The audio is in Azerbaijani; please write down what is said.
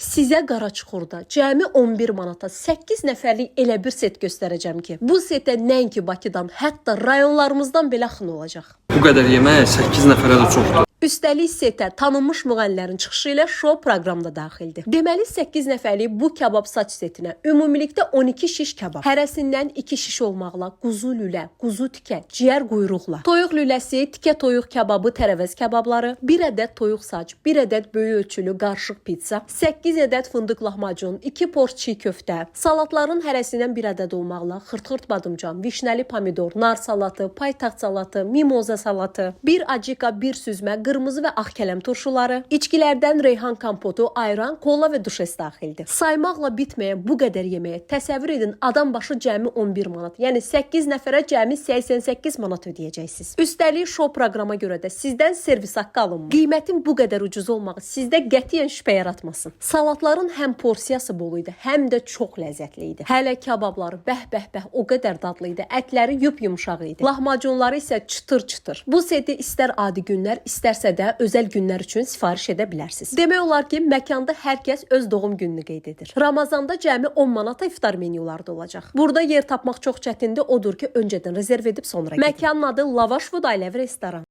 Sizə Qaraçuxurda cəmi 11 manata 8 nəfərlik elə bir set göstərəcəm ki, bu setə nəinki Bakıdan, hətta rayonlarımızdan belə axın olacaq. Bu qədər yemək 8 nəfərə də çoxdur. Üstəlik setə tanınmış müğənnilərin çıxışı ilə şou proqram da daxildir. Deməli 8 nəfərlik bu kabab saç setinə ümumilikdə 12 şiş kabab, hərəsindən 2 şiş olmaqla quzu lülə, quzu tikə, ciyər quyruqla, toyuq lüləsi, tikə toyuq kababı, tərəvəz kababları, 1 ədəd toyuq saç, 1 ədəd böyük ölçülü qarışıq pitsa, 8 ədəd fındıq lahmacun, 2 pors çiğ köftə, salatların hərəsindən 1 ədəd olmaqla xırt-xırt badımcan, vişnəli pomidor, nar salatı, paytaxt salatı, mimoza salatı, bir acika, bir süzmə, qırmızı və ağ kələm turşuları, içkilərdən reyhan kompotu, ayran, kola və duşes daxildir. Saymaqla bitməyən bu qədər yeməyə təsəvvür edin, adam başı cəmi 11 manat, yəni 8 nəfərə cəmi 88 manat ödəyəcəksiniz. Üstəlik şou proqrama görə də sizdən servis haqqı alınmır. Qiymətin bu qədər ucuz olmağı sizdə qətiyyən şübhə yaratmasın. Salatların həm porsiyası bol idi, həm də çox ləzzətli idi. Hələ kababları bəh bəh bəh o qədər dadlı idi. Ətləri yup-yumşaq idi. Lahmacunları isə çıtır-çıtır. Bu seti istər adi günlər, istərsə də özəl günlər üçün sifariş edə bilərsiniz. Demək olar ki, məkanda hər kəs öz doğum gününü qeyd edir. Ramazanda cəmi 10 manata iftar menyuları da olacaq. Burada yer tapmaq çox çətindir, odur ki, öncədən rezerv edib sonra gedin. Məkanın adı Lavaş Food Ailəvi Restoran.